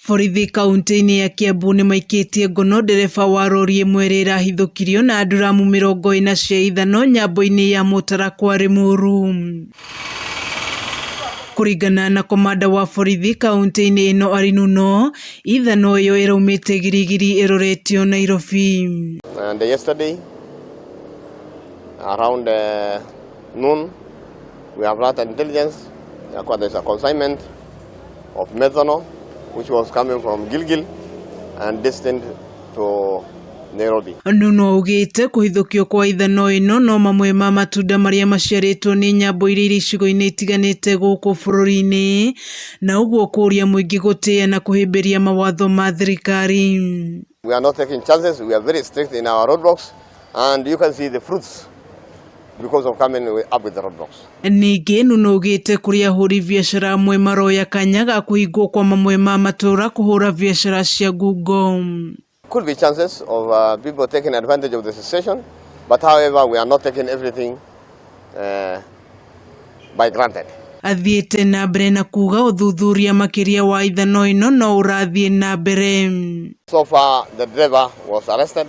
Borithi kaunti-inĩ ya Kiambu nĩmaikĩtie ngono ndereba wa rori ĩmwe ĩrĩa ĩrahithũkirio na nduramu 40 cia ithano nyambo-inĩ ya Mũtarakwa Limuru. Kũringana na komanda wa borithi kaunti-inĩ ĩno Ari Nuno, ithano ĩyo ĩraumĩte Giligili ĩroretio Nairobi. And yesterday, around noon, we have had intelligence that there's a consignment of methanol which was coming from Gilgil and destined to Nairobi. Nuno augĩte kũhithũkio kwa ithano ĩno no mamwe ma matunda marĩa maciarĩtwo nĩ nyambo iria irĩ icigo-inĩ itiganĩte gũkũ bũrũri-inĩ na ũguo kũũria mũingĩ gũtĩĩa na kũhĩmbĩria mawatho ma thirikari. We are not taking chances. We are very strict in our roadblocks, and you can see the fruits because of coming up with the roadblocks. Ningĩ Nuno augĩte kũrĩ ahũri biacara amwe maroya kanya ga kũhingwo kwa mamwe ma matũra kũhũra biacara cia ngungo. Could be chances of people taking advantage of the situation, but however, we are not taking everything by granted. Athiĩte na mbere na kuga ũthuthuria makĩria wa ithano ĩno no ũrathiĩ na mbere. So far, the driver was arrested,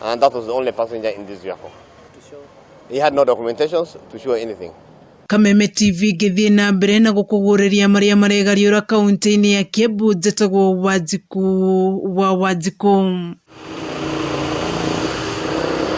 and that was the only passenger in this vehicle. He had no documentations to show anything. Kameme TV ngĩthiĩ na mbere na gũkũgũrĩria marĩa maregariũra kaunti-inĩ ya Kiambu, njĩtagwo Wanjikũ wa Wanjikũ.